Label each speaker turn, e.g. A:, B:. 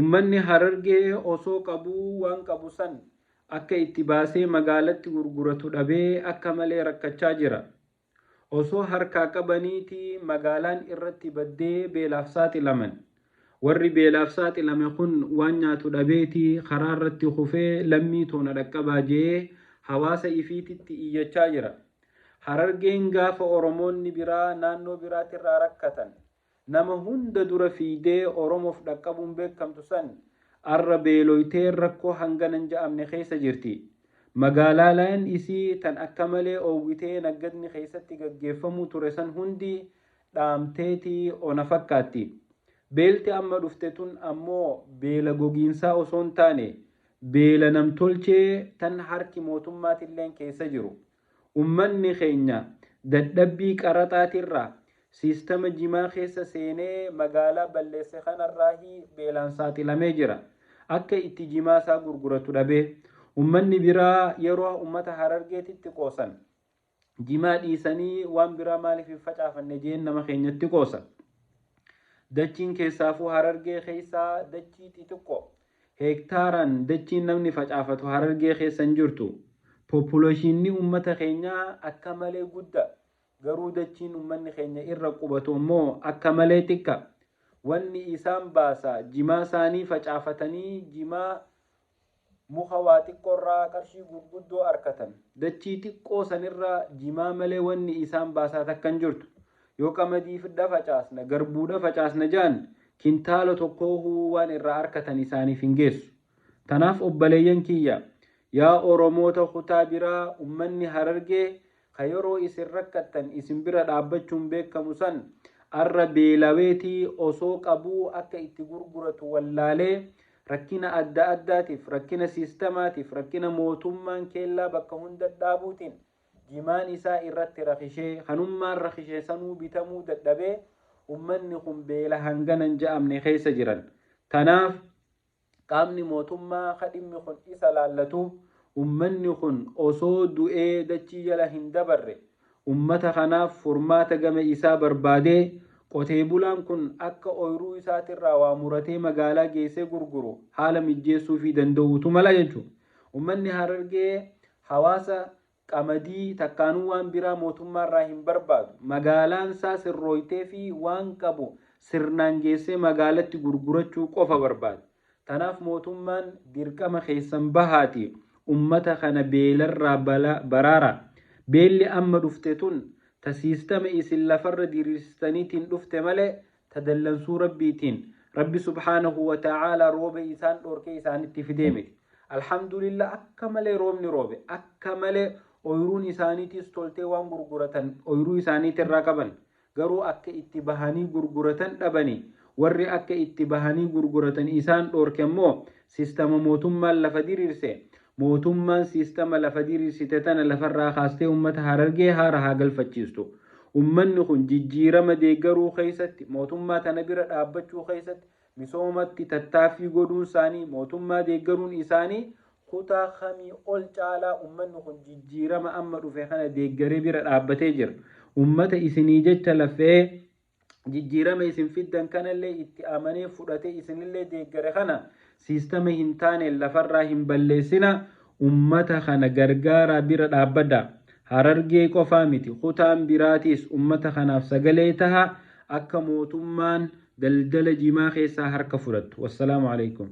A: Ummanni Harargee osoo qabuu waan qabu san akka itti baasee magaalatti gurguratu dhabee akka malee rakkachaa jira. Osoo harkaa qabaniitii magaalaan irratti baddee beelaaf saaxilaman. Warri beelaaf saaxilame kun waan nyaatu dhabeeti karaa irratti kufee lammii too na dhaqqabaa je'ee hawaasa ifiititti iyyachaa jira. Harargeen gaafa Oromoonni biraa naannoo biraatirraa rakkatan Nama hunda dura fiiydee Oromoof dhaqqabuun beekkamtu san arra beeloytee rakkoo hangana hin ja'amne keessa jirti. Magaalaaleen isii tan akka malee oowwitee naggadni keessatti gaggeeffamuu ture san hundi dhaamteeti ona fakkaatti. Beelti amma dhufte tun ammoo beela gogiinsaa osoo hin taane beela nam-tolchee tan harki mootummaatilleen keessa jiru. Ummanni keenya dadhabbii qaraxaatirraa, siistama jimaa keessa seenee magaalaa balleesse kanarraahi beelaan saaxilamee jira. Akka itti jimaa isaa gurguratu dhabee. Ummanni biraa yeroo ummata Harargeetitti qoosan, jimaa dhiisanii waan biraa maaliif hin facaafanne jeen nama keenyatti qoosa. Dachiin keessaafuu Harargee keessaa dachii xixiqqoo. Heektaaraan dachiin namni facaafatu Harargee keessa hin jirtu. Populoshiinni ummata keenyaa akka malee gudda. Garuu dachiin ummanni keenya irra qubatu ammoo akka malee xiqqa. Wanni isaan baasa jimaa saanii facaafatanii jimaa muka waa xiqqoorraa qarshii gurguddoo arkatan. Dachii xiqqoo sanirra jimaa malee wanni isaan baasaa takka hin jirtu. Yoo qamadiifdha facaasna, garbuudha facaasna ja'an kintaala tokkoohuu waan irraa arkatan isaaniif hin geessu. Tanaaf obbaleeyyan kiyya, yaa Oromoota kutaa biraa ummanni Harargee ka yeroo isin rakkattan isin bira dhaabbachuun beekkamu san arra beelaweeti osoo qabuu akka itti gurguratu wallaalee rakkina adda addaatiif, rakkina siistamaatiif, rakkina mootummaan keellaa bakka hunda dhaabuutiin jimaan isaa irratti rakishee, kanummaan rakishe sanuu bitamuu dadhabee ummanni kun beela hangana hin ja'amne keessa jiran. Tanaaf qaamni mootummaa ka dhimmi kun isa laallatu ummanni kun osoo du'ee dachii jala hin dabarre ummata kanaaf furmaata gama isaa barbaadee qotee bulaan kun akka oyruu isaatirraa waa muratee magaalaa geessee gurguru haala mijjeessuufii danda'uutu mala jechuudha. Ummanni Harargee hawaasa qamadii takkaanuu waan biraa mootummaarraa hin barbaadu. Magaalaansaa sirrooyteefii waan qabu sirnaan geessee magaalatti gurgurachuu qofa barbaada. Tanaaf mootummaan dirqama keessan bahaatii ummata kana beelarraa baraaraa. Beelli amma dhufte tun ta siistama isin lafarra diriirsitaniitiin dhufte malee ta dallansuu Rabbiitiin Rabbi subhaanahu wa ta'aalaa rooba isaan dhoorkee isaanitti fidee miti. Alhamdulillah akka malee roobni roobe akka malee oyruun isaaniitiis toltee waan gurguratan oyruu isaaniitirraa qaban garuu akka itti bahanii gurguratan dhabanii warri akka itti bahanii gurguratan isaan dhoorke immoo sistama mootummaan lafa diriirse mootummaan sistama lafa diriirsite tana lafarraa kaastee ummata Harargee haara haa galfachiistu. Ummanni kun jijjiirama deeggaruu keessatti, mootummaa tana bira dhaabbachuu keessatti, misoomatti tattaaffii godhuun isaanii, mootummaa deeggaruun isaanii kutaa kamii ol caalaa ummanni kun jijjiirama amma dhufe kana deeggaree bira dhaabbatee jira. Ummata isinii jecha laffe'ee jijjiirama isin fiddan kanallee itti amanee fudhatee isinillee deeggare kana siistama hin taaneen lafarraa hin balleessina ummata kana gargaaraa bira dhaabbadha. Harargee qofaa miti kutaan biraatiis ummata kanaaf sagalee taha akka mootummaan daldala jimaa keessaa harka fudhattu. Wassalaamu alaikum.